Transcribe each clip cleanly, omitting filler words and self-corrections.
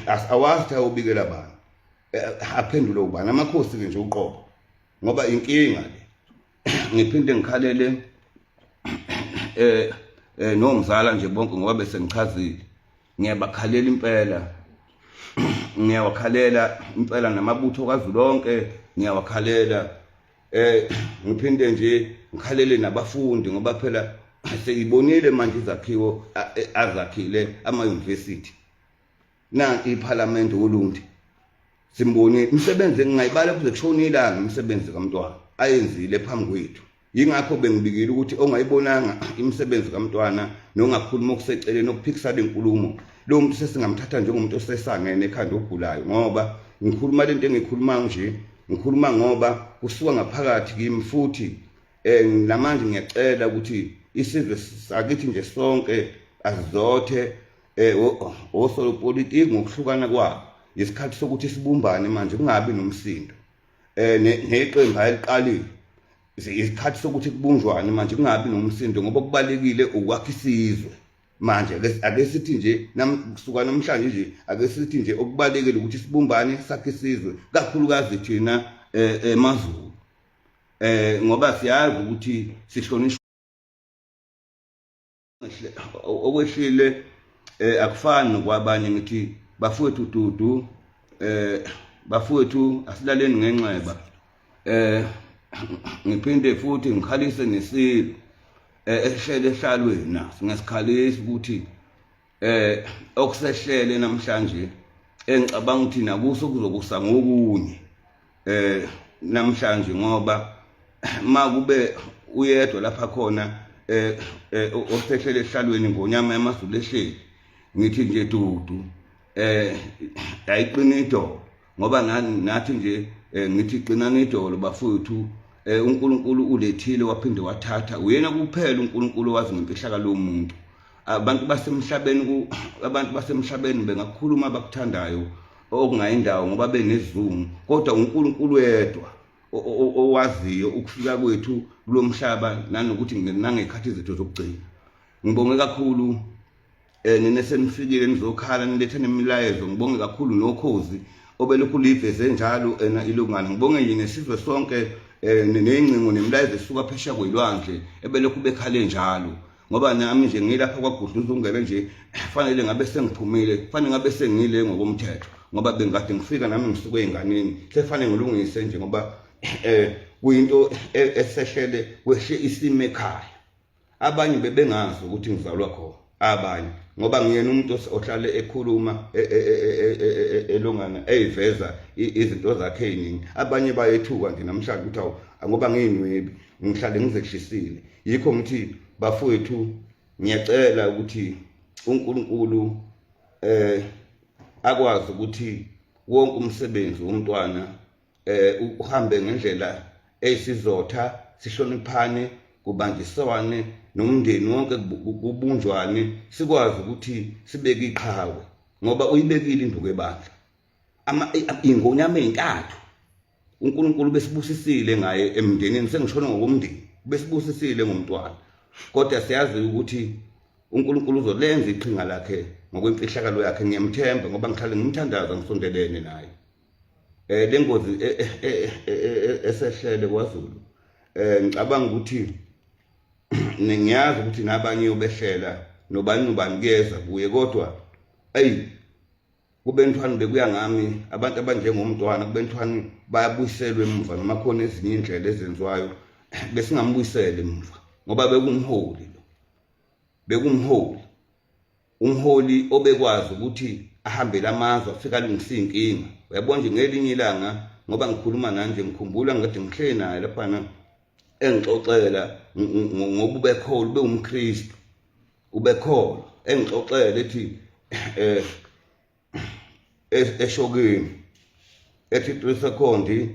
Awazi ukuthi ayobikela bani, aphendule ubani amakhosi ke nje uqobo, ngoba inkinga le. Ngiphinde ngikhalele nomzala nje bonke, ngoba bese ngichazile, ngiyabakhalela impela, ngiyawakhalela impela namabutho kaZulu onke ngiyawakhalela. Ngiphinde nje ngikhalele nabafundi, ngoba phela seyibonile manje izakhiwo azakhile ama-university, nanti iphalamende woLundi, simbonile imisebenzi engingayibala kuze kushone ilanga, imisebenzi kamntwana ayenzile phambi kwethu. Yingakho bengibikile ukuthi ongayibonanga imisebenzi kamntwana nongakhuluma okuseceleni, okuphikisa lenkulumo, lo muntu sesingamthatha njengomuntu osesangene ekhanda, ogulayo, ngoba ngikhuluma lento engikhulumayo nje, ngikhuluma ngoba kusuka ngaphakathi kimi. Futhi namanje ngiyacela ukuthi isizwe sakithi nje sonke azizothe osopolitiki ngokuhlukana kwabo. Isikhathi sokuthi sibumbane manje, kungabi nomsindo. Neqembu ayeliqalile, isikhathi sokuthi kubunjwane manje, kungabi nomsindo, ngoba kubalekile ukwakha isizwe manje. Ake sithi nje kusuka namhlanje nje, ake sithi nje okubalekile ukuthi sibumbane, sakhe isizwe, kakhulukazi thina emaZulu, ngoba siyazi ukuthi sihlonishwa. Okwehlile akufani nokwabanye. Ngithi bafowethu dudu, bafowethu, asilaleni ngenxeba. Ngiphinde futhi ngikhalise nesilo esihlele ehlalweni naso, ngiyasikhalisa ukuthi okusehlele namhlanje, engicabanga ukuthi nakuso kuzokusa ngokunye namhlanje, ngoba makube uyedwa lapha khona osehlele ehlalweni, ngonyama yamaZulu ehleli, ngithi nje dudu, ayiqina idolo, ngoba nathi nje ngithi qinani idolo bafowethu. UNkulunkulu ulethile waphinde wathatha, uyena kuphela uNkulunkulu owazi ngemfihlakalo yomuntu. Abantu basemhlabeni bengakhuluma abakuthandayo okungayindawo ngoba benesizungu, kodwa uNkulunkulu yedwa owaziyo ukufika kwethu kulomhlaba nanokuthi nangekhathi zethu zokugcina. Ngibonge kakhulu nina senifikile nizokhala, nilethe nemilayezo. Ngibonge kakhulu nokhozi obelokhu liveze njalo ena ilungana. Ngibonge nje nesizwe sonke ney'ngcingo nemilayezo esuka phesheya kwelwandle ebelokhu bekhale njalo, ngoba nami nje ngilapha kwaGudluza ungene nje, fanele ngabe sengiphumile, fanele ngabe sengile ngokomthetho, ngoba bengikade ngifika nami ngisuke ey'nganeni, sefanele ngilungise nje, ngoba kuyinto esehlele, kwehle isimo ekhaya. Abanye bebengazi ukuthi ngizalwa khona abanye, ngoba ngiyena umuntu ohlale ekhuluma elongana, eyiveza izinto zakhe ey'ningi. Abanye bayethuka nje namhlanje ukuthi awu, ngoba ngiyinwebi, ngihlale ngizehlisile. Yikho ngithi bafowethu, ngiyacela ukuthi uNkulunkulu akwazi ukuthi wonke umsebenzi womntwana uhambe ngendlela eyisizotha, sihloniphane, kubanjiswane nomndeni wonke, kubunjwane, sikwazi ukuthi sibeke iqhawe, ngoba uyibekile induku ebandla, ama ingonyama ezintathu. UNkulunkulu besibusisile ngaye emndenini, sengishona ngokomndeni, besibusisile ngomntwana, kodwa siyazi ukuthi uNkulunkulu uzolenza iqhinga lakhe ngokwemfihlakalo yakhe. Ngiyamthemba ngoba ngihlale ngimthandaza, ngisondelene naye. Lengozi esehlele kwaZulu, ngicabanga ukuthi ngiyazi ukuthi nabanye yobehlela, nobani nobani kuyeza kuye, kodwa ayi kube ntwani bekuya ngami, abantu abanjengomntwana kube ntwani bayabuyiselwa emuva, noma khona ezinye indlela ezenziwayo, besingambuyisela emuva, ngoba bekumholi lo, bekumholi, umholi obekwazi ukuthi ahambele amazwe, afike alungise iy'nkinga. Uyabona nje ngelinye ilanga, ngoba ngikhuluma nanje ngikhumbula ngikade ngihleli naye laphana, engixoxela ngoba ubekholwa, ube umKristu, ubekholwa, engixoxela ethi eshokini ethi 3 second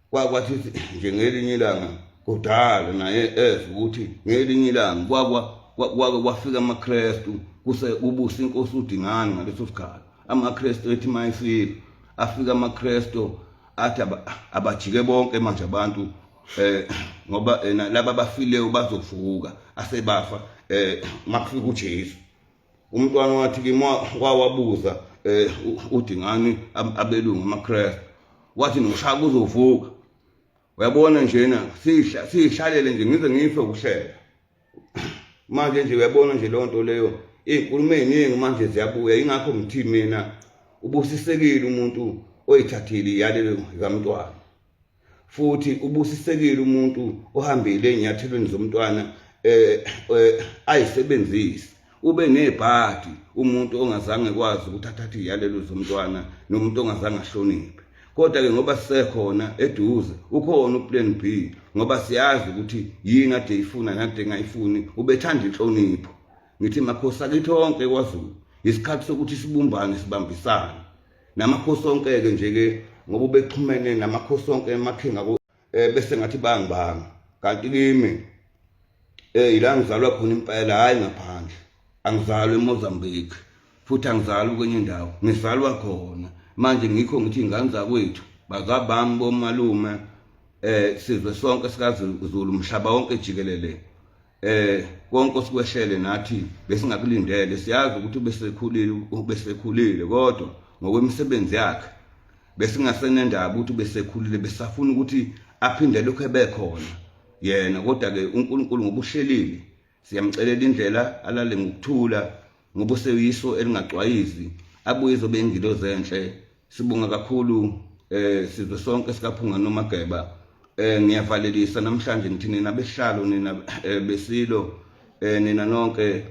kwakwathi nje ngelinye ilanga kudala naye ezwa ukuthi ngelinye ilanga kwakwa kwake kwafika amaKristu, kuse kubusa inkosi uDingane ngaleso sikhathi. AmaKristu ethi mayifika, afika amaKristu athi abajike bonke manje abantu, ngoba laba abafileyo bazovuka, asebafa, makufika uJesu. Umntwana wathi kimi wawabuza eh uDingani abelungu amaKrestu wathi noShaka uzovuka uyabona njena sihla sihlalele nje ngize ngife ukuhleka manje nje uyabona nje leyo nto leyo iy'nkulumo ey'ningi manje ziyabuya ingakho ngithi mina ubusisekile umuntu oyithathile iyalelo zikamntwana futhi ubusisekile umuntu ohambile ey'nyathelweni zomntwana eh, eh ayisebenzise ube nebhadi umuntu ongazange kwazi ukuthi athathe iyalelo zomntwana nomuntu ongazange ahloniphe kodwa ke ngoba sisekhona eduze ukhona uplan B ngoba siyazi ukuthi yini ade ifuna nade engayifuni ubethanda inhlonipho ngithi makhosi akithi onke kwaZulu isikhathi sokuthi sibumbane sibambisane namakhosi onke ke nje ke ngoba ubexhumene namakhosi onke emakhinga eh, bese ngathi bangibanga kanti kimi eh ila ngizalwa khona impela hayi ngaphandle angizalwa eMozambique futhi angizalwa kwenye indawo ngizalwa khona manje ngikho ngithi ingane zakwethu bazabami bomalume eh sizwe sonke sikaZulu umhlaba wonke jikelele eh konke osikwehlele nathi besingakulindele siyazi ukuthi ubesekhulile ubesekhulile kodwa ngokwemisebenzi yakhe besingasenendaba ukuthi ubesekhulile besafuna ukuthi aphinde lokho ebekhona yena kodwa ke uNkulunkulu ngobuhlelile siyamcelela indlela alale ngokuthula ngoba useyiso elingacwayizi abuye izobe ingilozi enhle sibonga kakhulu eh sizwe sonke sikaphunga nomageba eh ngiyavalelisa namhlanje ngithi nina behlalo nina eh, besilo eh nina nonke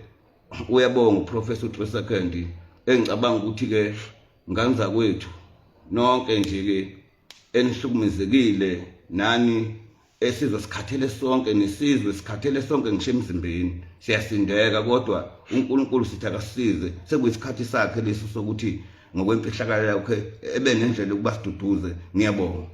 uyabonga uProfessor Tresekendi engicabanga ukuthi ke nganza kwethu nonke nje ke enihlukumezekile nani esizwe sikhathele sonke nesizwe sikhathele sonke ngisho emzimbeni siyasindeka kodwa uNkulunkulu sithi akasize sekuyisikhathi sakhe leso sokuthi ngokwemfihlakalo yakhe ebe nendlela yokuba siduduze ngiyabonga.